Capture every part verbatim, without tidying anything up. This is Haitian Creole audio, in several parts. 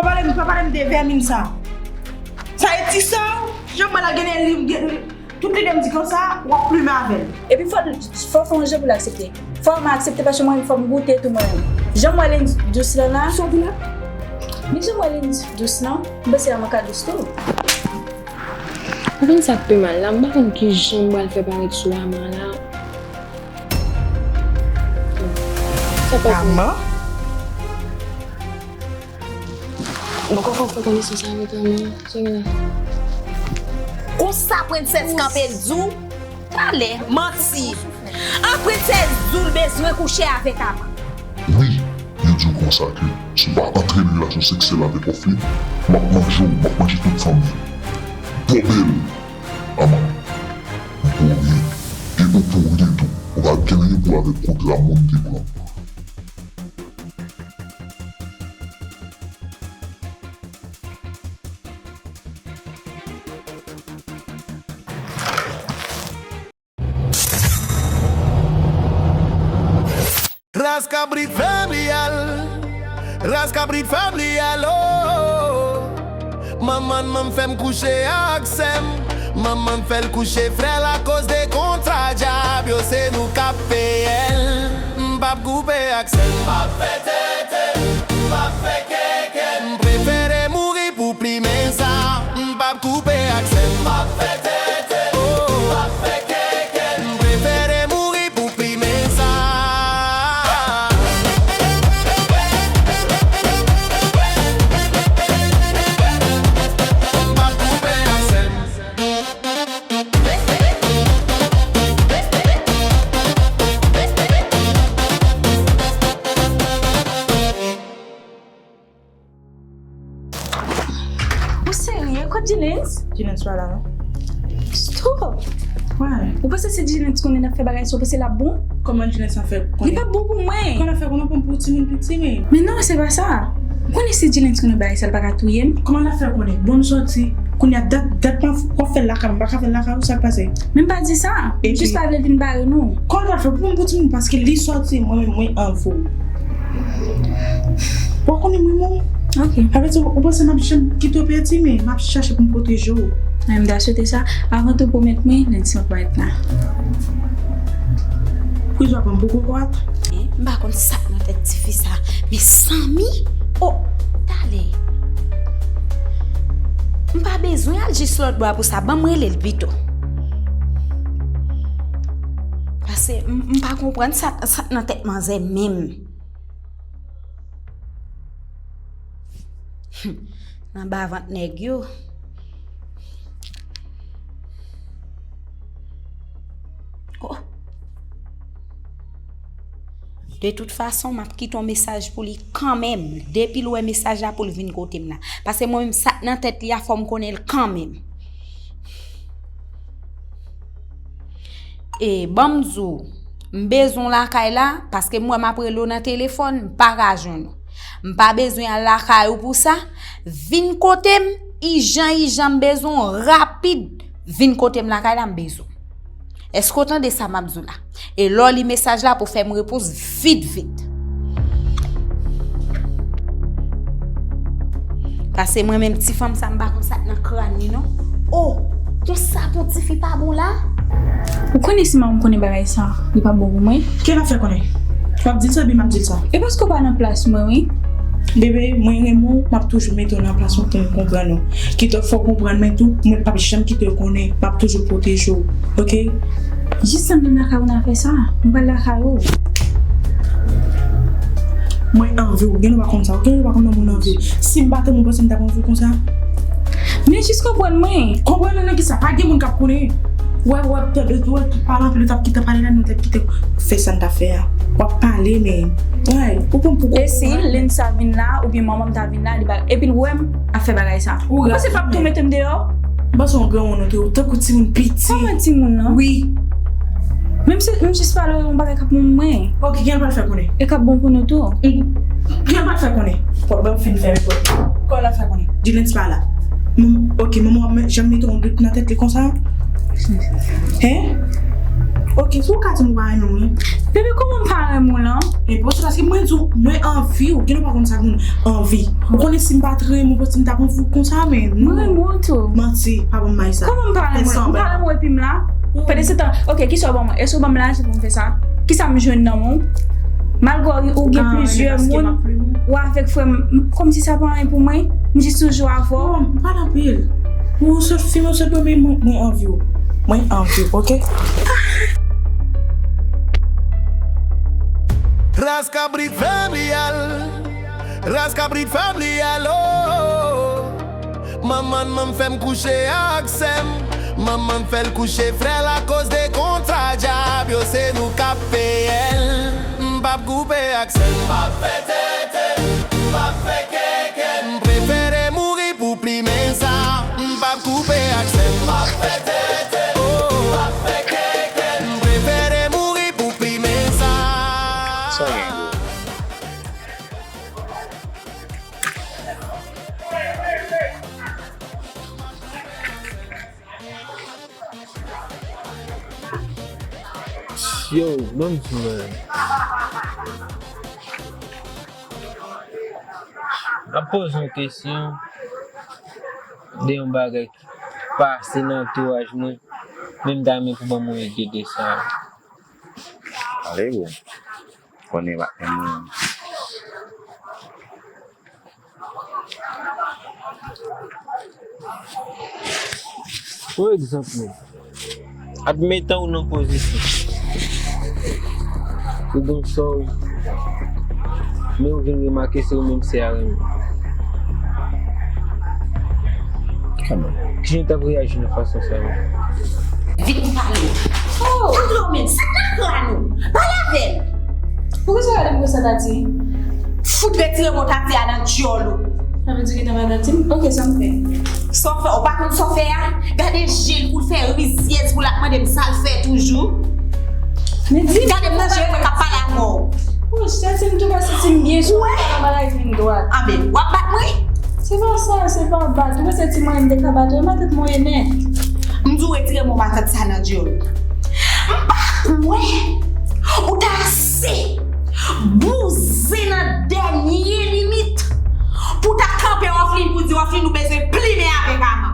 Pale m, pa pale m de vèmin sa. Sa e ti sè w, jan mwen la gen li, gen li. Tout lide m di konsa, w ap plimen avè l. Epi fò, fò fè yon jan pou l aksepte. Fò m aksepte paske mwen fò m goute tou mwen menm. Jan m wè Lens dous lan la. Sa w di la? Men jan m wè Lens dous lan, m panse a mwen ka dous tou. Ou konn sa k pi mal la, m pa konn kijan m pral fè parèt sou Ama la. Sa pa Ama? Mwen poko fè konesans avèk Ama, sa gen la. Konsa prensès kanpe l di w, talè, manti. An prensès di w l bezwen kouche avèk Ama. Wi, yo di w konsa ke si w pa antre nan relasyon seksyèl avèk Oflin, m ap manje w, m ap manje tout fanmi w. Bòbèl, Ama, ou pouri, e ou pouri tou. Ou pa gen anyen pou w avèk kontra moun te pran. Ras kabrit fè m li al. Ras kabrit fè m li al, oh. Manman m fè m kouche ak sè m. Manman m fè l kouche frè l akoz de kontra dyab yo, se nou k ap peye l. M p ap koupe ak sè m. M p ap fè tete, m p ap fè keke. M prefere mouri pou plimen sa. M p ap koupe ak sè m. M p ap fè tete, oh. M p ap fè keke. M prefere mouri pou plimen sa. M p ap koupe ak sè m. Ou serye? Kot Jilens? Jilens pa la, non. Stop! Why? Ou panse si Jilens konnen n ap fè bagay sa, ou panse l ap bon? Kòman Jilens ap fè konnen? Li p ap bon pou mwen. Kòman l ap fè konnen pou, pou timoun piti, men? Men non, se pa sa. Ou konnen si Jilens konnen bagay sa, l pa ka touye m. Kòman l ap fè konnen? Bon, nou sòti. Kounye a, dat, dat w ap fè l lakay mwen, m pa ka fè l lakay ou, sa k pase? Men m pa di sa. M jis pa vle vin bare nou. Kòman l ap fè pou, pou timoun, paske li sòti, mwen menm, mwen anvi w. Ou konnen mwen, mwen. Ok. Sa vle di, ou panse m ap janm kite w pèdi, men m ap chache pou m pwoteje w. Mwen, m ta swete sa. Avan tou, pwomèt mwen, lendi m ap parèt la. Priz w ap pran m pou kokorat? Eh, m pa konn sa k nan tèt tifi sa. Men Samy? Oh, talè. M pa bezwen al jis lòt bò a pou sa. Ban m rele l pito. Paske m, m pa konprann sa, sa k nan tèt manzè menm. Nan ba vant nèg yo. Oh. De tout fason, m ap kite yon mesaj pou li kanmenm. Depi l wè mesaj la, pou l vin kote m la. Paske mwen menm, sa k nan tèt li a, fò m konnen l kanmenm. E, ban m di w, m bezwen w lakay la, paske m wè m ap rele w nan telefòn, m pa ka jwenn ou. M pa bezwen al lakay ou pou sa. Vin kote m, ijan, ijan, m bezwen w rapid. Vin kote m lakay la, m bezwen w. Èske w tande sa m ap di w la? E lè w li mesaj la, pou w fè m repons vit, vit. Paske mwen menm, ti fanm sa, m pa konn sa k nan kràn li, non. Oh, konsa pou tifi pa bon la? Ou konnen si manman m konnen bagay sa, li p ap bon pou mwen. Kè l ap fè konnen? W ap di l sa, epi m ap di l sa. E paske w pa nan plas mwen, wi. Bebe, mwen renmen w, m ap toujou mete w nan plas mwen pou m konprann ou. Kit fò w konprann, men tou, mwen p ap janm kite w konnen, m ap toujou pwoteje w, oke? Jis ann vin lakay ou n a fè sa, m pral lakay ou. Mwen anvi w, gen lè w pa konn sa, gen lè w pa konn nan moun anvi w. Si m pa te moun, w panse m t ap anvi w konsa? Men jis konprann mwen. Konprann mwen nan kisa? Pa gen moun k ap konnen. Wè, w ap tande tou, w ap pale anpil, w t ap kite pale la, nou t ap kite fè sa n t ap fè a. W ap pale, men, ay, ou konn pou... E si Lensa vin la, oubyen manman m ta vin la, li pa, epi l wè m ap fè bagay sa. Ou panse l p ap tou mete m deyò? M panse yon granmoun ou te, ou tankou timoun piti. Kòman timoun nan? Wi. Menm si m jis pale yon bagay k ap moun mwen. Ok, kiyès pral fè konnen? E k ap bon pou nou tou. Kiyès pral fè konnen? Pòt ban m fin fèmen pòt. Kòman l ap fè konnen? Dilens pa la. Manm-, ok, manman w ap janm mete yon dout nan tèt li konsa? Hen? Ok, si w ka di m ou pa renmen mwen. Bebe, kòman m pa Renmen w lan. E bon, se paske mwen di w, mwen anvi w. Gen lè w pa konn sa moun anvi. Ou konnen si m pa t renmen w, si m t ap anvi w konsa, men non. Mwen renmen w tou. Manti, pa ban m may sa. Kòman m pa renmen w? M pa renmen w epi m la. Pandan se tan, ok, kisa w ban mwen? Èske w ban m lajan pou m fè sa? Kisa m jwenn nan men w? Malgre ou gen plizyè moun, ou avèk frè m, kòmsi sa pa anyen pou mwen. M jis toujou avè w. Non, m pale anpil. Ou sot fim, ou sot mwen, mwen, mwen anvi w. Mwen anvi w, ok? Ras kabrit fè m li al. Ras kabrit fè m li al, oh. Manman m fè m kouche ak sè m. Manman m fè l kouche frè l akoz de kontra djab yo, se nou k ap peye l. M p ap koupe ak sè m. M p ap fè tete, m p ap fè keke. M prefere mouri pou plimen sa. M p ap koupe ak sè m. M p ap fè tete, oh. M p ap fè keke. M prefere mouri pou plimen sa. Sa gen. Yo, ban m di w, man. M ap poze yon kesyon de yon bagay ki pase nan antouraj mwen, men m ta renmen pou ban m yon ide de sa. Ale, bro. Konnen pa gen moun. Yon egzanp menm. Admetan ou nan pozisyon. Ou gon sò, men ou vin remake se ou menm se a renmen. Kijan w t ap reyaji nan fason sa yo? Vin pale. Oh! Ak lòmen, sa k nan kran nou? Pale avè l. Poukisa w gade m konsa, Tati? Fout retire mo Tati a nan dyòl ou. Sa vle di gentan pa Tati m? Ok, sa m fè? Sa w fè? Ou pa konn sa w fè a? Gade je l pou l fè rizyèz pou l ap mande m sa l fè toujou. Men di m. Gade m nan je mwen k ap pale ak mò w. Wouch, Tati m tou pa santi m byen sou bagay vin dwat. Anben, w ap bat mwen? Se pa sa, se pa bat. Ou panse ti mwen m te ka bat ou, e matant mwen ye nèt. M di w retire mo matant sa nan dyòl. M pa kwè ou ta ase bouzen nan dènye limit pou w ta kanpe Wòflin pou di Wòflin ou bezwen plimen avèk Ama.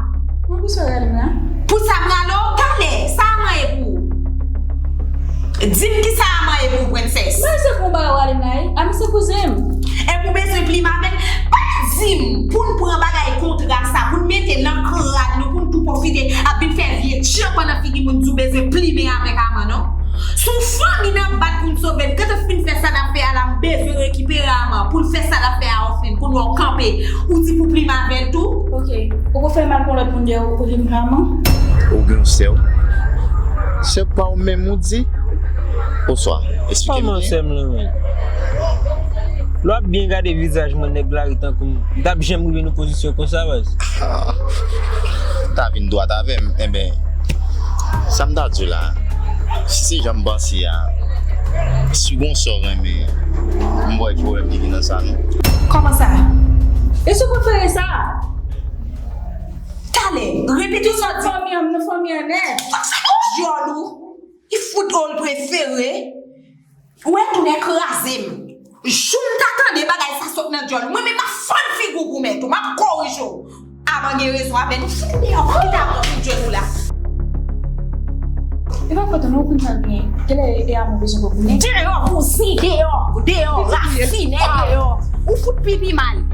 Mwen pou sa w rale m la? Pou sa m rale w? Talè, sa Ama ye pou ou? Di m kisa Ama ye pou ou, prensès? Mwen se konba w rale m la, wi. Ama se kouzen m. Epi w bezwen plimen avè l? Pa di m pou n pran bagay kontra sa, pou n mete nan krad nou, pou n tou pwofite ap vin fè vye tchan pandan figi moun di w bezwen plimen avèk Ama, non. Se yon fanmi n ap bat pou n sove l. Kantan fin fè sa n ap fè a la, m bezwen rekipere Ama pou l fè sa l ap fè a Wòflin. Kounye a w kanpe, ou di pou plimen avè l tou? Ok. Ou pou fè mal pou lòt moun dèyè w, ou plimen Ama? Ou gen yon sè w? Sè pa w menm ou di? Oswa, eksplike m byen. Kòman sè m lan menm? Lè w ap byen gade vizaj mwen, nèg lari tankou m, m t ap janm rive nan pozisyon konsa, baz. Ah, ta vin dwat avè m, enben, sa m ta di w la, si se jan m panse a, si w gon sè w renmen, m pa wè ki pwoblèm ki gen nan sa, non. Kòman sa? E si w prefere sa? Talè, repete sa w di. Fanmi an, m nan fanmi an nèt. Dyòl ou, li fout ou l prefere. Ou wè tou nèg kraze m. Jou m ta tande bagay sa sot nan dyòl, mwen menm m ap fann figi w pou mèt ou, m ap korije w. Avan gen rezon avè nou, fout ou deyò, fout ou ta pran pou jwenn ou la. E pa fòt ou non, ou konn sa l gen. Genlè e Ama w bezwen pou konnen. Deyò, kouzen, deyò, deyò, rafinè, deyò. Ou fout pipi mal.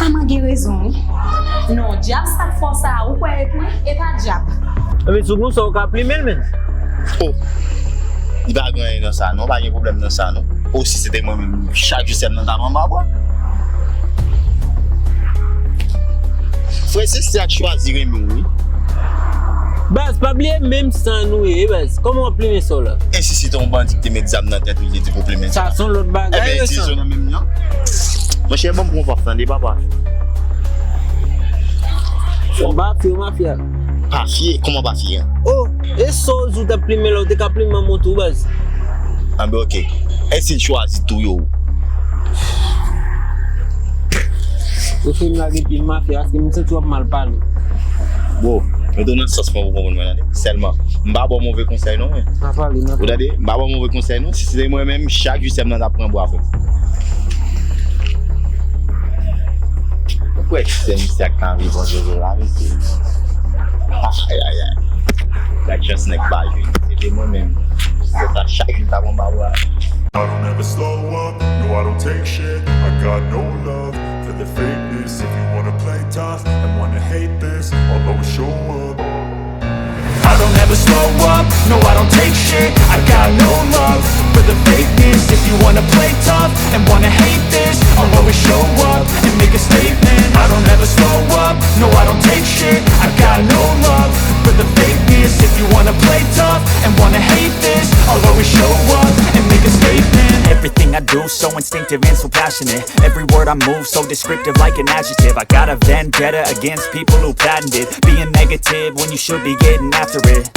Ama gen rezon, wi. Non, dyab sa k fè w sa, ou kwè e pou li, e pa dyab. Enben, si w gon sè w ka plimen l, menn. Oh. Li pa gen anyen nan sa, non. Pa gen pwoblèm nan sa, non. Oh, si se te mwen menm, chak jou sè m nan t ap anba bwa. Frè, se sè a k chwazi renmen w, wi. Baz, pa bliye menm san nou ye, baz. Kòman w ap plimen sè w la? E si se te yon bandi ki te met zam nan tèt ou, li te di pou plimen sè? Sa se yon lòt bagay, enben, ti zo nan menm jan. Monchè, ban m pran w p ap tande, papa. Ou pa fye, ou mafya. Pa fye? Kòman pa fye an? Oh, e sa w di w t ap plimen la, ou te ka plimen manman w tou, baz. Anben, ok. Èske l chwazi touye w? Ou fin lage pye mafya, paske m santi w ap mal pale. Bro, mete w nan sans mwen pou w konprann mwen, tande? Sèlman, M pa ba w move konsèy non, mwen. Ou tande? M pa ba w move konsèy non. Si se te mwen menm, chak jou sè m nan t ap pran bwa, frè. Ou kwè sè misye ak Marie bon Jojo la, mesye? Ayayay. Gad chans nèg pa jwe. Si se te mwen menm, se sa, chak jou m t ap pran bwa. I don't ever slow up, no, I don't take shit. I got no love for the fakeness. If you wanna play tough and wanna hate this, I'll always show up. I don't ever slow up, no, I don't take shit. I got no love for the fakeness. If you wanna play tough and wanna hate this, I'll always show up and make a statement. I don't ever slow up, no, I don't take shit. I got no love for the fakeness. If you wanna play tough and wanna hate this, I'll always show up and make a statement. Everything I do so instinctive and so passionate. Every word I move so descriptive like an adjective. I got a vendetta against people who patented being negative when you should be getting after it.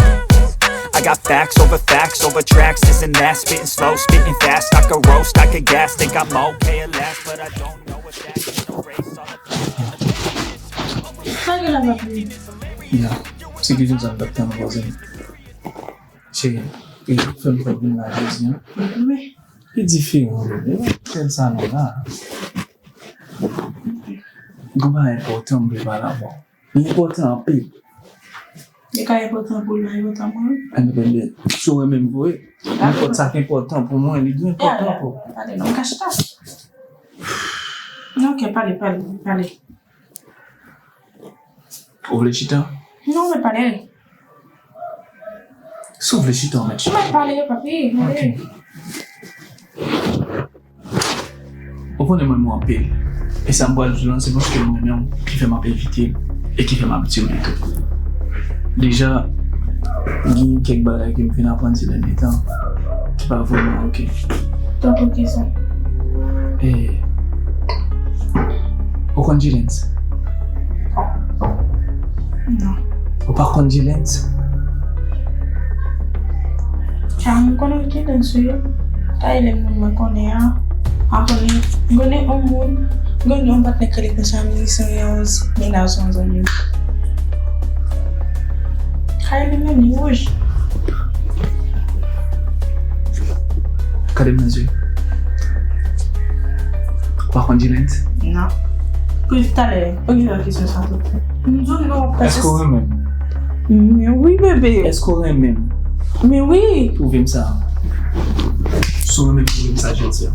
I got facts over facts over tracks, this and that. Spitting slow, spitting fast. I could roast, I could gas. Think I'm okay at last, but I don't know if that is a race. All the Sa gen la, papi? Ya, se ki vin sa m t ap tann, vwazen. Cheri, e fè m fè vin la jodi a. Wi. Li diferan, bebe. Tèl sa non la. Gon bagay enpòtan m vle pale avè w. Li enpòtan anpil. Li ka enpòtan pou ou, li pa enpòtan pou mwen. Ann, bebe, si w renmen m vre, nenpòt sa ki enpòtan pou mwen, li dwe enpòtan pou ou. Pale non, kache ta. Non, ok, pale, pale, pale. Ou vle chita? Non, mwen pale. Si w vle chita, w mèt chita. Mwen pale, papi. Ok. Ou konnen mwen renmen w anpil. E sa m pral di w lan, se paske mwen renmen w ki fè m ap evite l e ki fè m ap di w li tou. Deja, gen kèk bagay ke m fin aprann se dènye tan ki pa vrèman oke. Tankou kisa? E, ou konn Jilens? Non. Ou pa konn Jilens? Sa m konnen Jilens, wi. Sa e lè moun mwen konnen an. M konnen, m konnen yon moun, m konnen yon patnè k rele konsa, mizisyen Reyans, mennaj yon zanmi m. Kay li menm, li wouj. Gade m nan zye. Ou pa konn Jilens? Non. Pou talè, poze yon kesyon sa tou. M di w non, paske. Èske w renmen m? Men wi, bebe. Èske w renmen m? Men wi. Pwouve m sa. Si w renmen m, pwouve m sa jodi a.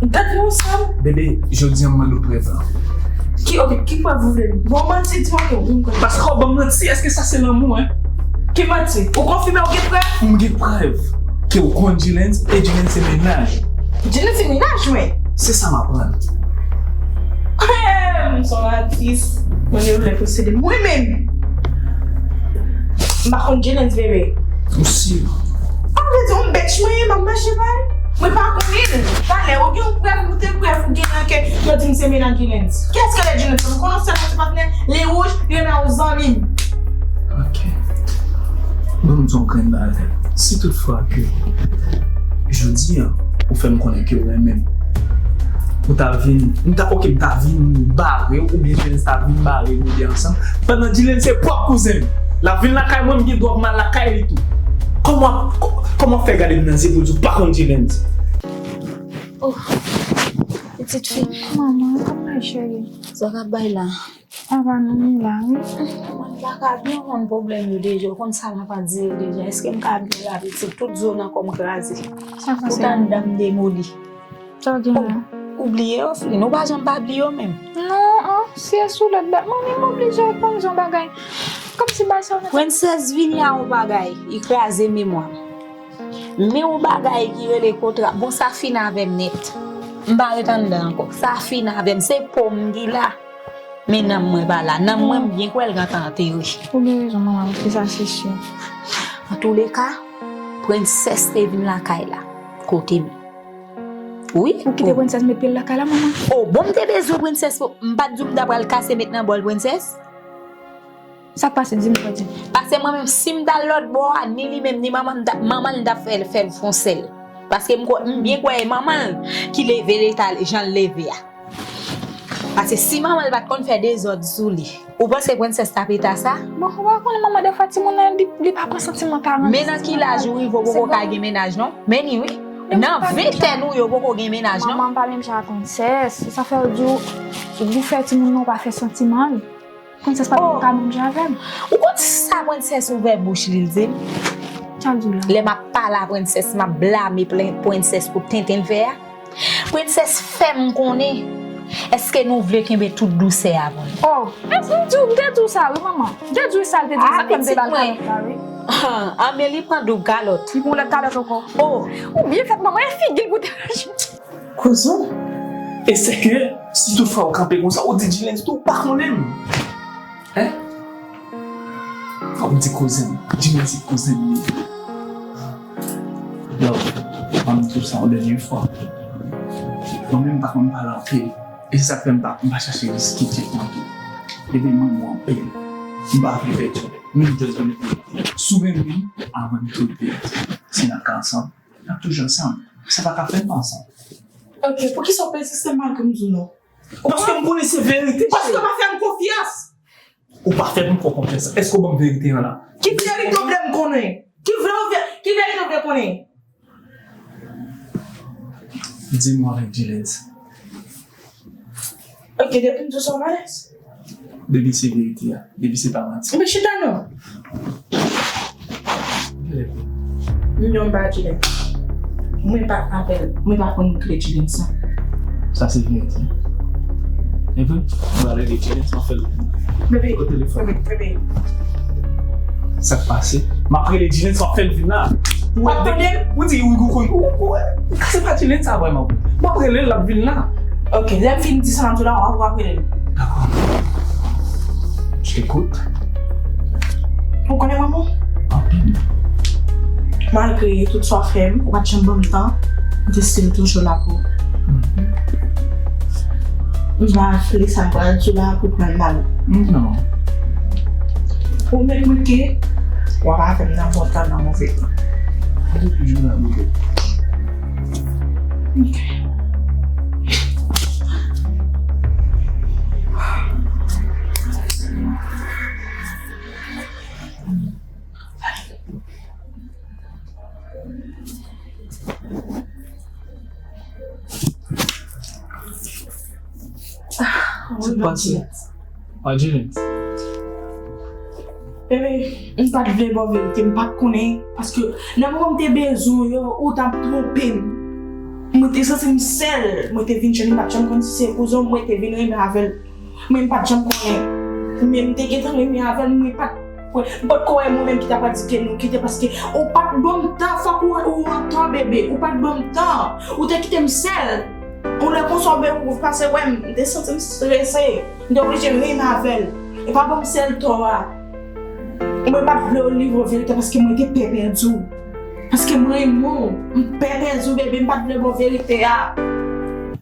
Dat nou ansanm. Bebe, jodi a m mande w prèv la. Ki, ok, ki prèv ou vle? Bon, manti, di mwen ke ou konn. Paske w ban m manti, èske sa se lanmou, en? Ki manti? Ou konfime ou gen prèv? M gen prèv ke w konn Jilens e Jilens se mennaj. Jilens se mennaj mwen? Se sa m aprann. Ehe, m se yon atis. Mwen gen lè posede mwen menm. M pa konn Jilens, bebe. Ou si? An vle di, yon bèt mwen ye, m ap mache bay. Mwen pa konnen l. Talè, ou gen yon prèv, ou te prèv, ou gen nan kè, yo di m se mennaj Jilens. Kiyès ki rele Jilens? M konnen se yon ti patnè, li wouj, li renmen yon zanmi m. Ok. Bon, m di yon grenn bagay. Si toutfwa ke jodi a, ou fè m konnen ke w renmen m, ou ta vin, m ta, ok, m ta vin bare w, oubyen Jilens ta vin bare nou de ansanm, pandan Jilens se pwòp kouzen m. L ap vin lakay mwen, m gen dwa pou m al lakay li tou. Kòman, kò-, kòman w fè gade m nan zye pou w di w pa konn Jilens? Oh, pitit fi. Manman, kòman w ye, cheri? Sa k ap bay la? Apa nou, nou la, wi. Mwen pa ka byen konn pwoblèm yo deja. Ou konn sa m ap andire deja. Èske m ka byen la, pitit? Tout zo nan kò m kraze. Sa k pase? Tout anndan m demoli. Sa w gen la? Ou bliye yo, Flin? Ou pa janm pa bliye yo menm. Non, an, si e sou lòt bat, manmi, m oblije rekonn yon bagay. Kòmsi bagay sa w mete. Prensès vini a yon bagay, li kraze memwa m. Men yon bagay ki rele kontra. Bon, sa fin avè m nèt. M pa ret anndan ankò. Sa fin avè m. Se po m ki la. Men nanm mwen pa la. Nanm mwen, m byen kwè l gentan antere. Ou gen rezon, manman, wi, sa se si. Antouleka, prensès te vin lakay la, kote m. Wi. Ou kite prensès met pye l lakay la, manman? Oh, bon, m te bezwen prensès pou, m pa t di w m ta pral kase met nan bòl prensès? Sa k pase, di m, frè, di m. Paske mwen menm, si m t al lòt bò a, ni li menm, ni manman m, ta, manman l, m t ap fè l, fè l fon sèl. Paske m kwè, m byen kwè e manman l ki leve l eta jan l leve a. Paske si manman l pa t konn fè dezòd sou li, ou panse prensès t ap eta sa? Bon, ou pa konnen manman defwa timoun nan, li, li pa pran santiman paran. Men nan ki laj ou rive, ou poko ka gen mennaj non? Men ni wi. Nan ventèn ou yo poko gen mennaj non? Manman pa menm jan ak prensès. Se sa fè yo di w, ou fè timoun nan, ou pa fè santiman l. Prensès pa ka menm jan avè m. Ou konn sa prensès ouvè bouch li, l di m? Sa l di w la? Lè m ap pale a prensès, m ap blame plen-, prensès pou tenten l fè a. Prensès fè m konnen, èske nou vle kenbe tout dousè a pou nou? Oh, èske m di w, m te di w sa wi, manman. M te di w sa, l te di w sa, fè m te ba l kalòt la wi. Amelie pran doub kalòt. Li pran lòt kalòt ankò. Oh. Ou byen fèt, manman, e figi l pou te. Kouzin, e sèke si toutfwa ou kanpe konsa, ou di Jilens tou ou pa konnen m. Hein? Fò m di kouzin m. Jilens se kouzin m li ye. Love, ban m di w sa yon dènye fwa. Mwen menm m pa konn pale anpil. E se sa k fè m pa, m pa chache diskite anpil. Depi m renmen w anpil, m pa vle pèdi w. M just vle pèdi w. Si w renmen m, ann tout verite. Si n ap ka ansanm, n ap toujou ansanm. Sa pa ka fè n pa ansanm. Ok, poukisa w pèsiste malgre m di w non? Paske m konnen se verite. Paske w pa fè m konfyans. Ou pa fè m fè w konfyans. Èske w ban m verite an la? Ki verite w vle m konnen? Ki vle w vle, ki verite w vle konnen? Di m ou avèk Jilens. Ok, depi m di w sa w alèz. Depi se verite a, depi se pa manti. Men chita non. Kilè? Non, m pa Jilens. Mwen pa avè l. Mwen pa konn kilè Jilens sa. Sa se verite. Epi, m pral rele Jilens, m ap fè l. Bebe, o telefòn. Bebe, bebe. Sa k pase? M ap rele Jilens, m ap fè l vin la. Ou ap tande m? Ou di ou, ou konn, ou, ou, se pa Jilens sa vrèman. M ap rele l, l ap vin la. Ok, lè m fin di sa, m ap di w la, w ap, w ap rele l. Dakò. J'écoute. Ou konnen manman? Anpil. Malgre tout sa w fè m, ou pa t janm ban m tan, m te still toujou la pou ou. M pa vle sa m pral di w la pou pran l mal. Non. Ou mèt mwen ke w ap avè m nan bon tan, nan move tan. Mwen te toujou la pou ou. Ok. Sa k pase? Angeline. Bebe, m pa t vle ba w verite, m pa t konnen, paske nan moman m te bezwen w yo, ou t ap twonpe m. Mwen te santi m sèl, mwen te vin jwenn li, m pa t janm konn si se kouzen w, mwen te vin renmen avè l. Mwen m pa t janm konnen. Men m te gentan renmen avè l, mwen pa t, mwen pa t ko wè mwen menm ki ta pral di ke nou kite, paske ou pa t ban m tan, fòk ou, ou an tan, bebe, ou pa t ban m tan. Ou te kite m sèl. Yon lè konsa, ou pase wè m, m te santi m strese. M te oblije renmen avè l. E pa ban m sèl tò a. Mwen pa t vle w livre w verite paske mwen te pè pèdi w. Paske m renmen w. M pè pèdi w, bebe, m pa t vle ba w verite a.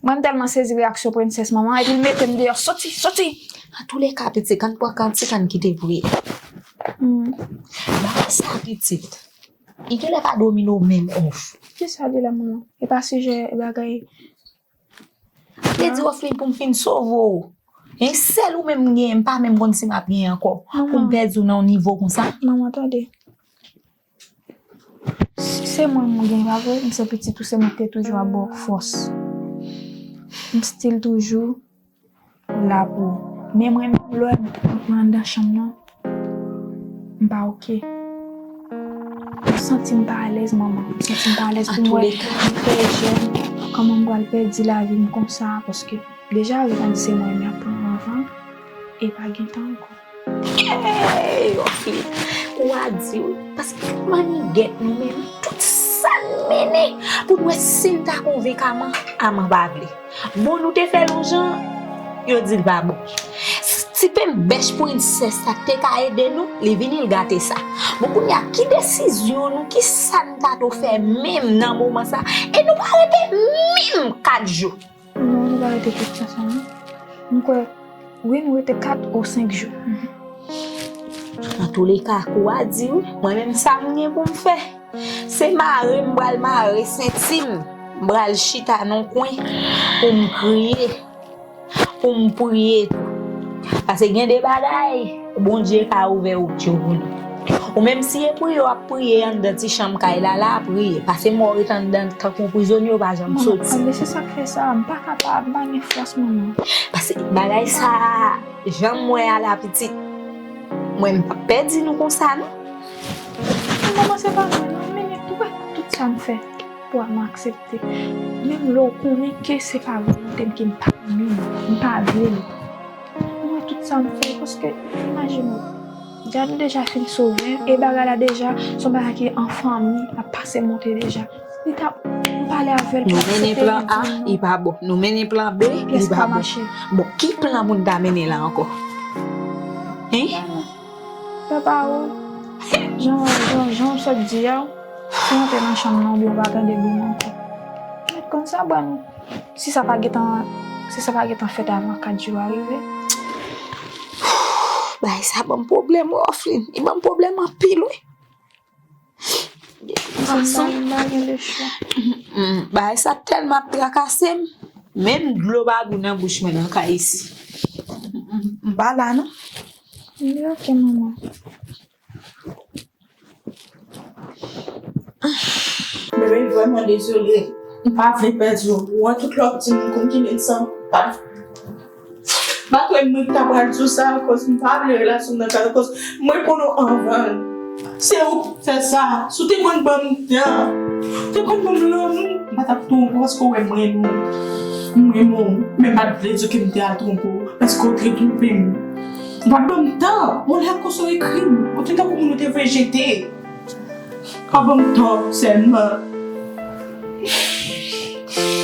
Mwen, m tèlman sezi reyaksyon prensès manman, epi l mete m deyò, soti, soti! Antouleka, pitit, ann pran kantik, ann kite priye. Hmm. Bagay sa, pitit. Li genlè pa domine w menm, off. Kisa li la, manman? E pa sijè bagay. Te di Oflin pou m fin sove w. E sèl ou menm m genyen, m pa menm konn si m ap genyen ankò. Pou m pèdi w nan yon nivo konsa. Manman, tande. Si se mwen m genyen, pa vre? M se pitit ou, se mwen ki te toujou ap ba w fòs. M still toujou la pou ou. Men mwen menm, lè m, mwen anndan chanm nan, m pa oke. M santi m pa alèz, manman. M santi m pa alèz pou m wè m trè jèn. Kòman m pral pèdi lavi m konsa? Paske deja, yo konn se mwen m ap pran anvan. E pa gen tan ankò. Ey, Oflin, kou a di wi. Paske tout mannigèt nou menm, tout sa n mennen pou n wè si n ta konvenk Aman, Aman pa vle. Bon, nou te fè l yon jan, yo di l pa bon. Ti penbèch prensès sa k te ka ede nou, li vini l gate sa. Bon, kounye a, ki desizyon nou, ki sa n ta dwe fè menm nan moman sa? E nou pa rete menm kat jou. Non, nou pa rete tout sa, sa, non. M kwè, wi, nou rete kat ou senk jou. Antouleka, kou a di wi. Mwen menm, sa m gen pou m fè, se mare m pral mare senti m. M pral chita nan yon kwen pou m kriye. pou m priye tou. Paske gen de bagay, Bondye ka ouvè wout yo pou nou. Ou menm si e priye w ap priye anndan ti chanm kay la, la priye. Pase mò w ret anndan tankou yon prizonye, w pa janm soti. Manman, se sa k fè sa, m pa kapab, m pa gen fòs, manman. Paske bagay sa a, jan m wè a la pitit, mwen m p ap pèdi nou konsa non. Manman, se pa vre non, men, men, ou wè tout sa m fè pou w ap aksepte. Menm lè w konnen ke se pa volonte m, ke m pa renmen l, m pa vle l. Mwen, tout sa m fè, paske, imajine w, dyab deja fin sove, e bagay la deja, se yon bagay ki an fanmi, ap pase monte deja. Li t ap, m pale avè l, nou mennen plan A, li pa bon. Nou mennen plan B, li pa bon. Bon, ki plan moun ta mennen la ankò? Hein? Papa o, jan, jan, jan w sot di a, si w antre nan chanm nan, oubyen w pa tande bri m ankò. Mèt konn sa, bwa nou. Si sa pa gentan, si sa pa gentan fèt avan kat jou a rive. Bagay sa ban m pwoblèm, wi, Oflin. Li ban m pwoblèm anpil, wi. De tout fason, mm, bagay sa tèlman ap trakase m. Menm dlo pa gou nan bouch mwen nan kay isi. M pa la, non. Li oke, manman. Bebe, m vrèman dezole. M pa vle pèdi w. Ou wè tout lè w ap di m konn ki lè sa. Pa, pa kwè mwen ki ta pral di w sa, akoz m pa vle relasyon m nan kay, akoz mwen konnen w anvan. Se ou k fè sa. Si w te konn ban m tan, w te konn ban m lanmou, m pa t ap twonpe w, paske w wè m renmen w. M renmen w, men m pa t vle di w ke m te al twonpe w, paske w te twonpe m. Ou pa t ban m tan. Yon lè konsa w ekri m. Ou te tankou moun yo te vle jete. Pa ban m tò sèlman.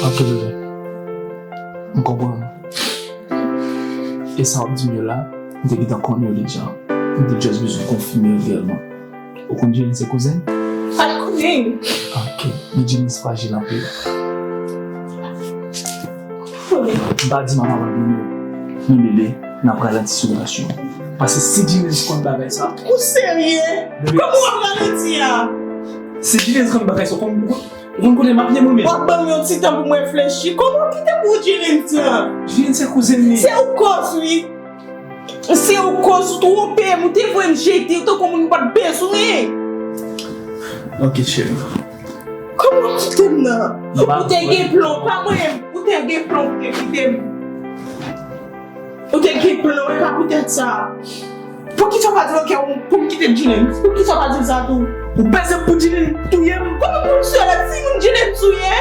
Ok, bebe. M konprann. E sa w ap di m yo la, m te gentan konnen yo deja. M te just bezwen konfime yo reyèlman. Ou konn Jilin se kouzen? Pa t kouzen. Ok. Men Jilin frajil anpil. M pa di m ap abandone w, men Lele, n ap ralanti sou relasyon an. Paske si Jilin konn bagay sa. Ou serye? Bebe. Kòman w ap ralanti a? Si Jilin konn bagay sa, ou konn, ou konn kote m ap ye mwen menm. W ap ban m yon ti tan pou m reflechi. Kòman w kite m pou Jilin sa? Jilin se kouzen li. Se ou k koz, wi. Se ou k koz, ou twonpe m, ou te voye m jete, ou tankou moun ou pa t bezwen. Ok, cheri. Kòman w kite m nan? Ou te gen plan, pa mwen, ou te gen plan pou te kite m. Ou te gen plan, e pa poutèt sa. Poukisa w pa di m, ok, pou m kite Jilin? Poukisa w pa di m sa tou? Ou peze pou Jilin touye m? Kòman pou m sou la, si moun Jilin touye?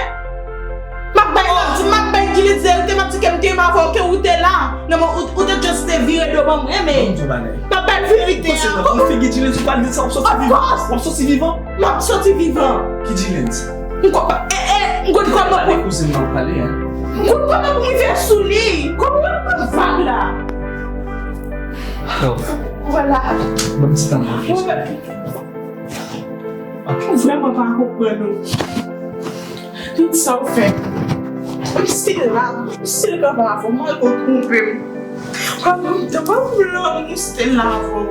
M ap bay, m ap di, m ap bay Jilin verite, m ap di ke m te renmen avè w, ke ou te la. Non, men ou, ou te just te vire do ban mwen, men. Ban m di yon bagay. M ap bay verite a. Ou panse nan figi Jilin, si w pa di sa, w ap soti vivan? Of course. W ap soti vivan? M ap soti vivan. Ki Jilin? M konn, e, e, m konn kòman pou. Pale kouzen nan pale, hein. M konn kòman pou m rive sou li. Kòman w ap pran vag la? Love. Vwala. Ban m ti tan nan reflechi. Vwala. Ok. M vrèman pa konprann ou. Tout sa w fè. M still la, m still kanpe avè w, malgre w twonpe m. Pa ban m tan, pa ban m lanmou, m still la avè w.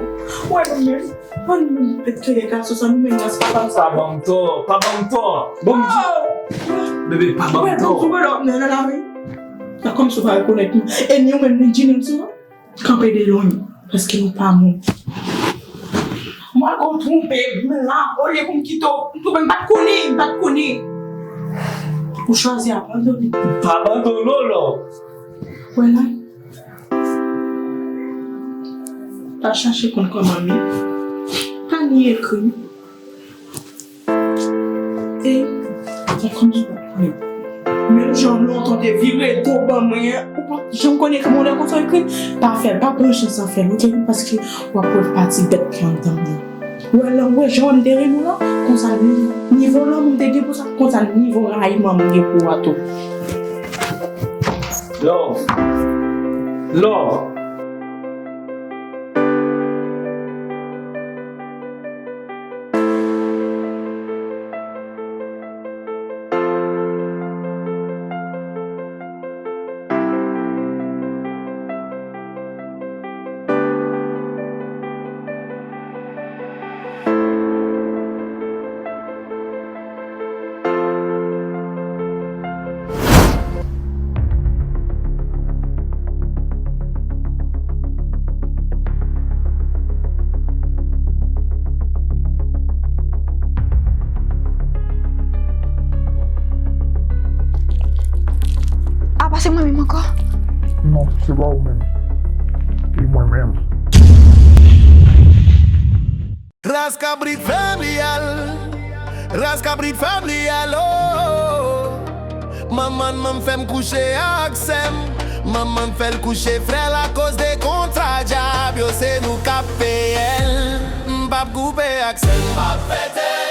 Wè nou menm, ann nou pèt kè gason sa, nou menm nan, se pa ban m sa. Pa ban m tò, pa ban m tò. Bon, m di, oh! Bebe, pa ban m tò. Wè, nou wè lòt nan lari. Sa kòmsi w pa rekonèt nou. E nou menm, nou di nou sa. Kanpe de lwen, paske nou pa moun. Mwen, ou twonpe m la, olye pou m kite w, m twonpe, m pa t konnen, m pa t konnen. Ou chwazi abandone. Pa abandone w, love. Wè la. Pa chache konn kòman m ye. Pa ni ekri m. E, sa kòmsi w pa t konnen. Menm jan lontan w te vire do ban mwen an, ou pa t janm konnen kòman w lè konsa ekri. Pa fè l, pa pran chans an fè l, ok? Paske w ap wè pati bèt ki anndan mwen. Ou wè, lè w wè jan m te renmen w lan, konsa ni-, nivo lanmou m te gen pou sa, konsa nivo rayiman m gen pou w a tou. Love. Love. Se pa ou menm. E mwen menm. Ras kabrit fè m li al. Ras kabrit fè m li al, oh. Manman m fè m kouche ak sè m. Manman m fè l kouche frè l akoz de kontra djab yo, se nou k ap peye l. M p ap koupe ak sè m. M ap fete.